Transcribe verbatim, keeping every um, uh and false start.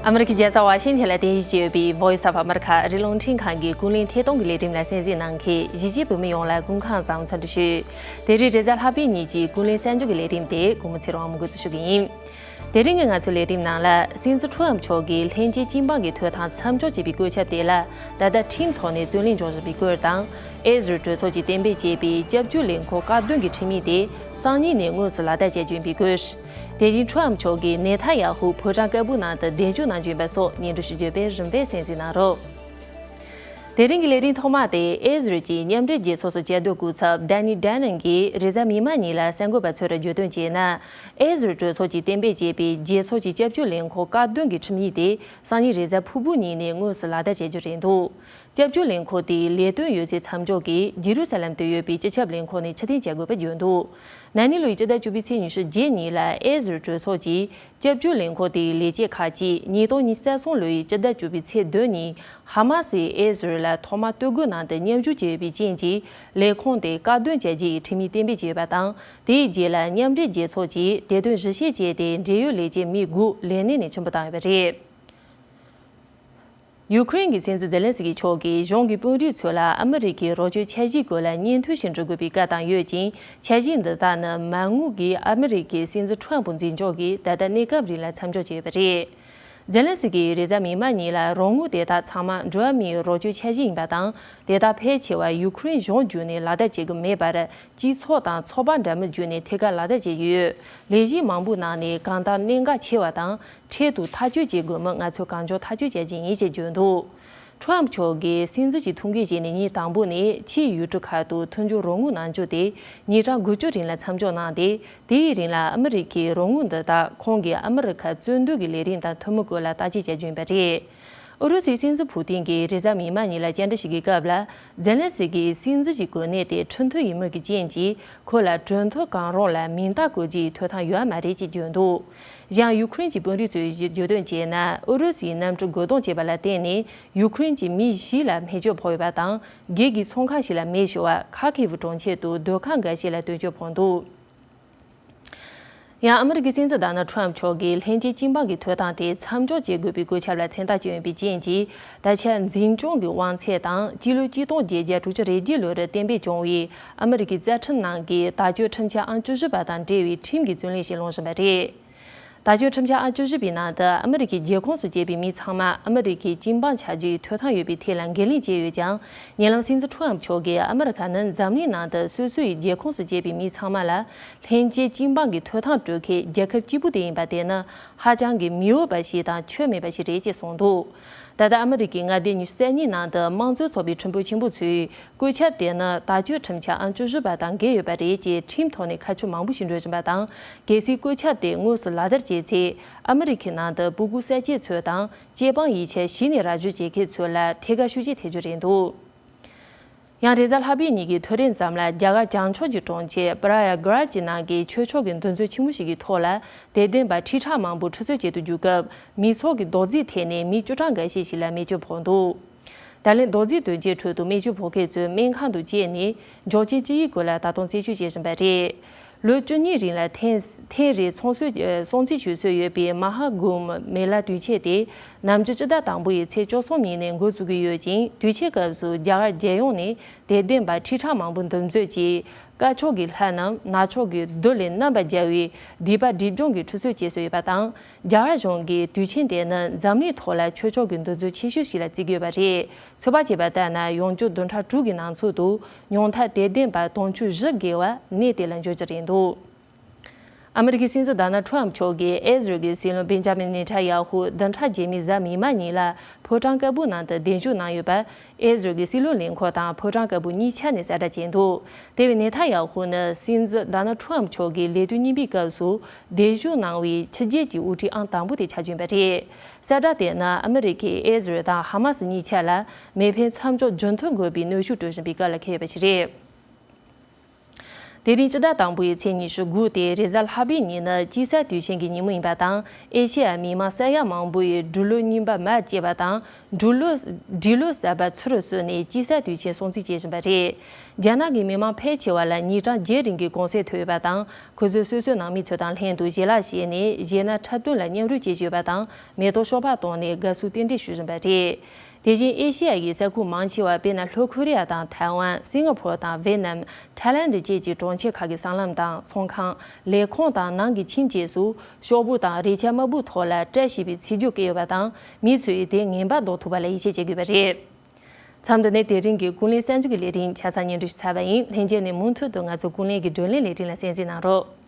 ཨ་མི་རི་ཀའི་རྒྱལ་ས་ཝ་ཤིང་ཐན་ལ་རྟེན་གཞི་བྱས་ཡོད་པའི་Voice of America ཨ་རིའི་རླུང་འཕྲིན་ཁང་གི་ཀུན་གླེང་ཐད་གཏོང་གི་ལས་རིམ་ལ་གསན་གཟིགས་གནང་མཁན་གཞིས་བྱེས་བོད་མི་ཡོངས་ལ་སྐུ་ཁམས་བཟང་འཚམས་འདྲི་ཞུ། དེ་རིང་རེས་གཟའ་ལྷག་པའི་ཉིན་གྱི་ཀུན་གླེང་གསར་འགྱུར་གྱི་ལས་རིམ་དེ་གུ་མུ་ཚེ་རིང་དབང་མོ་འགོ་འཛུགས་ཞུ་གི་ཡིན། དེ་རིང་གི་ང་ཚོའི་ལས་རིམ་ནང་ལ་སྲིད་འཛིན་ཁྲོམ་མཆོག་གིས་ལྷན་སྐྱེས་སྤྱི་འབངས་ཀྱི་ཐོབ་ཐང་མཚམས་འཇོག་བྱས་པའི་བཀོད་ཁྱབ་དེ་ལ་ད་ལྟ་ཁྲིམས་ཐོག་ནས་རྩོད་གླེང་འབྱུང་བཞིན་པའི་སྐོར་དང་། ཨེ་ཟི་རལ་གྲོས་ཚོགས་ཀྱིས་གཏན་འབེབས་བྱས་པའི་སྐྱབས་བཅོལ་ལས་ཁུངས་བཀག་སྡོམ་གྱི་ཁྲིམས་ཡིག་དེ་སང་ཉིན་ནས་དངོས་སུ་ལག་བསྟར་བྱ་རྒྱུ་ཡིན་པའི་སྐོར། དེ་བཞིན་ཁྲོམ་མཆོག་གིས་ནེ་ཐན་ཡ་ཧུ་ཕོ་བྲང་དཀར་པོའི་ནང་དུ་གདན་ཞུ་གནང་བཞིན་པ་སོགས་སྙན་སྒྲོན་ཞུ་རྒྱུ་དཔེ་རིམ་པས་གསན་གཟིགས་གནང་རོགས། དེ་རིང་གི་ལས་རིམ་ཐོག་མ་དེ་ཨེ་ཟི་རལ་གྱི་མཉམ་འབྲེལ་རྒྱལ་ཚོགས་སུ་བཅའ་སྡོད་སྐུ་ཚབ་Danny Danon གིས་རེས་གཟའ་མིག་དམར་ཉིན་ལ་གསར་འགོད་པ་ཚོར་བརྗོད་དོན་བྱས་ན། ཨེ་ཟི་རལ་གྲོས་ཚོགས་ཀྱིས་གཏན་འབེབས་བྱས་པའི་རྒྱལ་ཚོགས་ཀྱི་སྐྱབས་བཅོལ་ལས་ཁུངས་བཀག་སྡོམ་གྱི་ཁྲིམས་ཡིག་དེ་སང་ཉིན་རེས་གཟའ་ཕུར་བུ་ཉིན་ནས་དངོས་སུ་ལག་བསྟར་བྱ་རྒྱུ་རེད་འདུག་སྐྱབས་བཅོལ་ལས་ཁུངས་དེའི་ལས་དོན་ཡོད་ཚད་མཚམས་འཇོག་གིས་ཇེ་རུ་སཱ་ལམ་དུ་ཡོད་པའི་སྤྱི་ཁྱབ་ལས་ཁུངས་ནས་ཕྱིར་འཐེན་བྱ་དགོས་པ་བརྗོད་འདུག་ན་ནིང་ལོའི་སྤྱི་ཟླ་བཅུ་པའི་ཚེས་ཉི་ཤུ་རྗེས་ཉིན་ལ་ཨེ་ཟི་རལ་གྲོས་ཚོགས་ཀྱིས་སྐྱབས་བཅོལ་ལས་ཁུངས་དེའི་ལས་བྱེད་ཁག་ཅིག་ཉིས་སྟོང་ཉི་ཤུ་རྩ་གསུམ་ལོའི་སྤྱི་ཟླ་བཅུ་པའི་ཚེས་བདུན་ཉིན་ཧ་མ་སིས་ཨེ་ཟི་རལ་ལ་ཐོག་མར་གཏོར་རྒོལ་གནང་སྟེ་མཉམ་ཞུགས་བྱས་ཡོད་པའི་རྐྱེན་གྱིས་ལས་ཁུངས་དེ་བཀག་སྡོམ་བྱ་རྒྱུ་ཡི་ཁྲིམས་ཡིག་གཏན་འབེབས་བྱས་ཡོད་པ་དང་། དེའི་རྗེས་ལ་མཉམ་འབྲེལ་རྒྱལ་ཚོགས་ཀྱིས་དེ་དོན་གཞི་བྱས་བྱས་ཏེ་འབྲེལ་ཡོད་ལས་བྱེད་མི་དགུ་ལས་གནས་ནས་ཕྱིར་འབུད་བཏང་ཡོད་པ་རེད། ཡུ་ཁུ་རེན་གྱི་སྲིད་འཛིན་ཛེ་ལན་སི་ཀི་མཆོག་གིས་གཞུང་གི་དཔོན་རིགས་ཚོ་ལ་ཨ་མི་རི་ཀའི་རོགས་སྐྱོར་འཆར་གཞིའི་སྐོར་ལ་སྙན་ཐོ་ཞིག་འབྲི་དགོས་པའི་བཀའ་བཏང་ཡོད་ཅིང་། འཆར་གཞི་འདི་དག་ནི་མ་དངུལ་གྱིས་ཨ་མི་རི་ཀའི་སྲིད་འཛིན་ཁྲོམ་ཕུ་འཛིན་སྐྱོང་གིས་ད་ལྟ་གནས་སྐབས་རིང་ལ་མཚམས་འཇོག་བྱས་ཡོད་པ་རེད། ཛེ་ལན་སི་ཀིས་རེས་གཟའ་མིག་དམར་ཉིན་ལ་རོགས་དངུལ་དེ་དག་ཚང་མ་འགྲོ་བ་མིའི་རོགས་སྐྱོར་འཆར་གཞི་ཡིན་པ་དང་། དེ་དག་ཕལ་ཆེ་བ་ཡུ་ཁུ་རེན་གཞུང་བརྒྱུད་ནས་ལག་བསྟར་བྱེད་དགོས་མེད་པར། སྤྱི་ཚོགས་དང་ཚོགས་པ་འདྲ་མིན་བརྒྱུད་ནས་ཐད་ཀར་ལག་བསྟར་བྱེད་ཀྱི་ཡོད། ལས་གཞི་མང་པོའི་ནང་ནས་གང་ལྟར་གནད་འགག་ཆེ་བ་དང་། འཕྲལ་དུ་ཐག་གཅོད་བྱེད་དགོས་མིན་ང་ཚོས་གང་མགྱོགས་ཐག་གཅོད་བྱ་རྒྱུ་ཡིན་ཞེས་བརྗོད་འདུག་ཁྲོམ་མཆོག་གིས་སྲིད་འཛིན་གྱི་ཐུགས་འགན་བཞེས་ནས་ཉིན་དང་པོ་ནས་ཕྱིའི་ཡུལ་གྲུ་ཁག་ཏུ་མཐུན་སྦྱོར་རོགས་དངུལ་གནང་རྒྱུ་དེ་ཉིན་གྲངས་དགུ་བཅུ་རིང་ལ་མཚམས་འཇོག་གནང་སྟེ། དེའི་རིང་ལ་ཨ་མི་རི་ཀའི་རོགས་དངུལ་འདི་དག་ཁོང་གིས་ཨ་མི་རི་ཁ་བཙོན་འདུལ་གྱི་ལས་རིམ་དང་འཐུས་མི་སྐོར་ལ་བརྟག་དཔྱད་བྱ་རྒྱུ་ཡིན་པ་རེད། ཨུ་རུ་སུའི་སྲིད་འཛིན་ཕུ་ཏིན་གྱིས་རེས་གཟའ་མིག་དམར་ཉིན་ལ་བཅར་འདྲི་ཞུ་གི་སྐབས་ལ། ཛེ་ལན་སི་ཀིའི་སྲིད་འཛིན་གྱི་གོ་གནས་དེ་ཁྲིམས་མཐུན་ཡིན་མིན་གྱི་རྐྱེན་གྱིས་ཁོ་ལ་གྲོས་མཐུན་གང་རུང་ལ་མིང་རྟགས་བཀོད་རྒྱུའི་ཐོབ་ཐང་ཡོད་མ་རེད་ཅེས་བརྗོད་འདུག་གཞན་ཡུ་ཁུ་རེན་གྱི་དཔོན་རིགས་ཚོས་བརྗོད་དོན་བྱས་ན། ཨུ་རུ་སུའི་གནམ་གྲུ་རྒོལ་རྡུང་བྱས་པ་ལ་བརྟེན་ནས་ཡུ་ཁུ་རེན་གྱི་མི་བཞི་ལ་རྨས་སྐྱོན་ཕོག་ཡོད་པ་དང་། སྒེར་གྱི་ཚོང་ཁང་ཞིག་ལ་མེ་ཤོར་བ། ཁ་ཁེ་ཝུ་གྲོང་ཁྱེར་དུ་སྡོད་ཁང་འགའ་ཤས་ལ་གཏོར་སྐྱོན་ཕོག་འདུག་ཡང་ཨ་མི་རི་ཀའི་སྲིད་འཛིན་ཌོ་ནལ་ཁྲོམ་མཆོག་གིས་ལྷན་སྐྱེས་སྤྱི་འབངས་ཀྱི་ཐོབ་ཐང་དེ་མཚམས་འཇོག་བྱེད་དགོས་པའི་བཀོད་ཁྱབ་ལ་མཚན་རྟགས་བཅོས་ཡོད་པའི་རྐྱེན་གྱིས། ད་ཆ་འཛིན་སྐྱོང་གི་དབང་ཚད་དང་། སྤྱི་ལོ་གཅིག་སྟོང་བརྒྱད་བརྒྱ་དྲུག་ཅུ་རེ་བརྒྱད་ལོར་གཏན་འབེབས་བྱུང་བའི་ཨ་མི་རི་ཀའི་རྩ་ཁྲིམས་ནང་གི་དག་བཅོས་ཁྲིམས་འཆར་ཨང་བཅུ་བཞི་པ་དང་འབྲེལ་བའི་ཁྲིམས་ཀྱི་བརྩོན་ལེན་ཞིག་སློང་བཞིན་པ་རེད། དག་བཅོས་ཁྲིམས་འཆར་ཨང་བཅུ་བཞི་པའི་ནང་དུ། ཨ་མི་རི་ཀའི་རྒྱལ་ཁོངས་སུ་སྐྱེས་པའི་མི་ཚང་མ་ཨ་མི་རི་ཀའི་སྤྱི་འབངས་ཆགས་རྒྱུའི་ཐོབ་ཐང་ཡོད་པའི་ཐད་ལ་འགན་ལེན་བྱས་ཡོད་ཀྱང་། ཉེ་ལམ་སྲིད་འཛིན་ཁྲོམ་མཆོག་གིས། ཨ་མི་རི་ཁ་ནི་འཛམ་གླིང་ནང་དུ་སོ་སོའི་རྒྱལ་ཁོངས་སུ་སྐྱེས་པའི་མི་ཚང་མ་ལ་ལྷན་སྐྱེས་སྤྱི་འབངས་ཀྱི་ཐོབ་ཐང་སྤྲོད་མཁན་རྒྱལ་ཁབ་གཅིག་པུ་དེ་ཡིན་པ་དེ་ནི་ཧ་ཅང་གི་མི་འོས་པ་ཞིག་དང་ཁྱོན་མེད་པ་ཞིག་རེད་ཅེས་གསུངས་འདུག་ད་ལྟ་ཨ་མི་རི་ཀའི་མངའ་སྡེ་ཉི་ཤུ་རྩ་གཉིས་ནང་དུ་དམངས་གཙོའི་ཚོགས་པའི་ཁྲིམས་དཔོན་ཆེན་པོ་ཚོས། བཀོད་ཁྱབ་དེ་ནི་དག་བཅོས་ཁྲིམས་འཆར་ཨང་བཅུ་བཞི་པ་དང་འགལ་ཡོད་པ་རེད་ཅེས་ཁྲིམས་ཐོག་ནས་ཁ་ཆུ་མང་པོ་ཞིག་འགྲོ་བཞིན་པ་དང་། གལ་སྲིད་བཀོད་ཁྱབ་དེ་དངོས་སུ་ལག་བསྟར་བྱས་ཚེ། ཨ་མི་རི་ཁའི་ནང་དུ་སྤུ་གུ་གསར་སྐྱེས་ཚོ་དང་། སྐྱེས་པའི་ཡིག་ཆ་གཞི་ནས་ར་སྤྲོད་བྱེད་མཁན་ཚོ་ལ་ཐད་ཀར་ཤུགས་རྐྱེན་ཐེབས་རྒྱུ་རེད་འདུག་ཡང་རེས་གཟའ་ལྷག་པའི་ཉིན་གྱི་ཐོ་རེངས་ཙམ་ལ། རྒྱ་གར་བྱང་ཕྱོགས་ཀྱི་གྲོང་ཁྱེར་པྲ་ཡ་གྷ་རཱཇ་གྱི་ནང་གི་ཆོས་ཕྱོགས་ཀྱི་འདུ་འཛོམས་ཆེན་མོ་ཞིག་གི་ཐོག་ལ། དད་ལྡན་པ་ཁྲི་ཕྲག་མང་པོ་ཁྲི་ཚོ་བྱེད་དུ་འཇུག་སྐབས། མི་ཚོགས་ཀྱི་རྡོག་རྫིས་ཐེབས་ནས་མི་བཅུ་ཕྲག་འགའ་ཤས་ཤིག་ལ་རྨས་སྐྱོན་ཕོག་འདུག་ད་ལན་རྡོག་རྫིས་དོན་རྐྱེན་ཁྲོད་དུ་རྨས་སྐྱོན་ཕོག་མཁན་ཚོའི་སྨན་ཁང་དུ་བསྐྱལ་ནས། འགྱོག་རྐྱེན་ཅི་ཡིན་སྐོར་ལ་ད་དུང་རྩད་གཅོད་བྱེད་བཞིན་པ་རེད། ལོ་བཅུ་གཉིས་རིང་ལ་ཐེངས་ཐེངས་རེ་སྲུང་བརྩི་སྲུང་བརྩི་ཞུ་སྲོལ་ཡོད་པའི་མ་ཧ་ཀུམ་མེ་ལ་དུས་ཆེན་དེ། ནམ་ཕྱེད་སྤྱི་ཟླ་དང་པོ་ཡི་ཚེས་བཅུ་གསུམ་ཉིན་ནས་འགོ་བཙུགས་ཀྱི་ཡོད་ཅིང་། དུས་ཆེན་སྐབས་སུ་རྒྱ་གར་རྒྱལ་ཡོངས་ནས་དད་ལྡན་པ་ཁྲི་ཕྲག་མང་པོ་འདུ་འཛོམས་ཀྱིས། དཀར་ཕྱོགས་ཀྱི་ལྷ་རྣམས་ནག་ཕྱོགས་ཀྱི་རྡུལ་ལས་རྣམ་པར་རྒྱལ་བའི་སྡིག་པ་སྒྲིབ་སྦྱོང་གི་ཁྲུས་གསོལ་བྱེད་སྲོལ་ཡོད་པ་དང་། རྒྱ་གར་གཞུང་གིས་དུས་ཆེན་དེ་ནི་འཛམ་གླིང་ཐོག་ལ་ཆོས་ཕྱོགས་ཀྱི་འདུ་འཛོམས་ཆེ་ཤོས་ཤིག་ལ་བརྩི་གི་ཡོད་པ་རེད། ཚོད་དཔག་བྱས་པ་ལྟར་ན། ཡོངས་ཁྱབ་བདུན་ཕྲག་དྲུག་གི་ནང་ཚུད་དུ་ཉུང་མཐར་དད་ལྡན་པ་དུང་ཕྱུར་བཞི་བརྒལ་བ་གནས་དེ་ལ་འབྱོར་རྒྱུ་རེད་འདུག་ཨ་མི་རི་ཀའི་སྲིད་འཛིན་ཌོ་ནལ་ཁྲོམ་མཆོག་གིས་ཨེ་ཟི་རལ་གྱི་སྲིད་བློན་བེན་ཇ་མིན་ནེ་ཐན་ཡ་ཧུ་བདུན་ཕྲག་རྗེས་མའི་གཟའ་མིག་དམར་ཉིན་ལ་ཕོ་བྲང་དཀར་པོའི་ནང་དུ་གདན་ཞུ་གནང་ཡོད་པ། ཨེ་ཟི་རལ་གྱི་སྲིད་བློན་ལས་ཁུངས་དང་ཕོ་བྲང་དཀར་པོ་གཉིས་ཆ་ནས་གསལ་བསྒྲགས་བྱས་འདུག་དེ་བས་ནེ་ཐན་ཡ་ཧུ་ནི་སྲིད་འཛིན་ཌོ་ནལ་ཁྲོམ་མཆོག་གི་ལས་དོན་གཉིས་པའི་སྐབས་སུ་གདན་ཞུ་གནང་བའི་ཕྱི་རྒྱལ་གྱི་དབུ་ཁྲིད་ཨང་དང་པོ་དེ་ཆགས་ཀྱི་ཡིན་པ་རེད། གསལ་བསྒྲགས་དེ་ནི་ཨ་མི་རི་ཀས་ཨེ་ཟི་རལ་དང་ཧ་མ་སི་གཉིས་ཆ་ལ་མེ་འཕེན་མཚམས་འཇོག་རྒྱུན་མཐུད་དགོས་པའི་གནོན་ཤུགས་སྤྲོད་བཞིན་པའི་སྐབས་ལ་འཁེལ་ཡོད་པ་ཞིག་རེད། དེ་རིང་སྤྱི་ཟླ་དང་པོའི་ཚེས་ཉི་ཤུ་དགུ་སྟེ་རེས་གཟའ་ལྷག་པའི་ཉིན་ནི་དཀྱིལ་ས་དུས་ཆེན་གྱི་ཉིན་མོ་ཡིན་པ་དང་། ཨེ་ཤེ་ཡ་མི་མང་ས་ཡ་མང་པོ་ཡིས་འབྲུག་ལོའི་རྙིང་པ་མར་བཅད་པ་དང་། འབྲུག་ལོ་འབྲུག་ལོ་གསར་པ་ཚུར་གསོལ་ནས་དཀྱིལ་ས་དུས་ཆེན་སྲུང་བརྩི་བྱེད་བཞིན་པ་རེད། རྒྱ་ནག་གི་མི་མང་ཕལ་ཆེ་བ་ལ་ཉིན་གྲངས་བརྒྱད་རིང་གི་གུང་སེང་ཐོབ་ཡོད་པ་དང་། ཁོ་ཚོས་སོ་སོའི་ནང་མི་ཚོ་དང་ལྷན་དུ་ཞལ་ལག་བཞེས་ནས་གཞས་སྣ་འཁྲབ་སྟོན་ལ་མཉམ་རུབ་བྱེད་ཀྱི་ཡོད་པ་དང་། མེ་ཏོག་ཤོག་སྦག་བཏང་ནས་དགའ་བསུ་རྟེན་འབྲེལ་ཞུ་བཞིན་པ་རེད། དེ་བཞིན་ཨེ་ཤེ་ཡ་ཡི་ས་ཁུལ་མང་ཆེ་བ་དཔེར་ན་ལྷོ་ཁོ་རེ་ཡ་དང་ཐའེ་ཝན། སིང་ག་ཕོར་དང་ཝེ་ནམ། ཐའི་ལན་ཌི་བཅས་ཀྱི་གྲོང་ཁྱེར་ཁག་གི་སྲང་ལམ་དང་ཚོང་ཁང་། ལས་ཁུངས་དང་ནང་གི་ཁྱིམ་བཅས་སུ་ཤོག་བུ་དང་རས་ཆ་དམར་པོའི་ཐོག་ལ་བཀྲ་ཤིས་པའི་ཚིག་བརྗོད་བཀོད་ཡོད་པ་དང་། མི་ཚོས་དེ་ངན་པ་ཟློག་ཐུབ་པ་ལ་ཡིད་ཆེས་བྱེད་དགོས་པ་རེད། མཚམས་འདི་ནས་དེ་རིང་གི་ཀུན་གླེང་གསར་འགྱུར་གྱི་ལས་རིམ་ཆ་ཚང་སྙན་སྒྲོན་ཞུས་ཚར་བ་ཡིན། ལྷན་རྒྱས་ནས་མུ་མཐུད་དུ་ང་ཚོ་ཀུན་གླེང་གི་བགྲོ་གླེང་ལས་རིམ་ལ་གསན་གཟིགས་གནང་རོགས།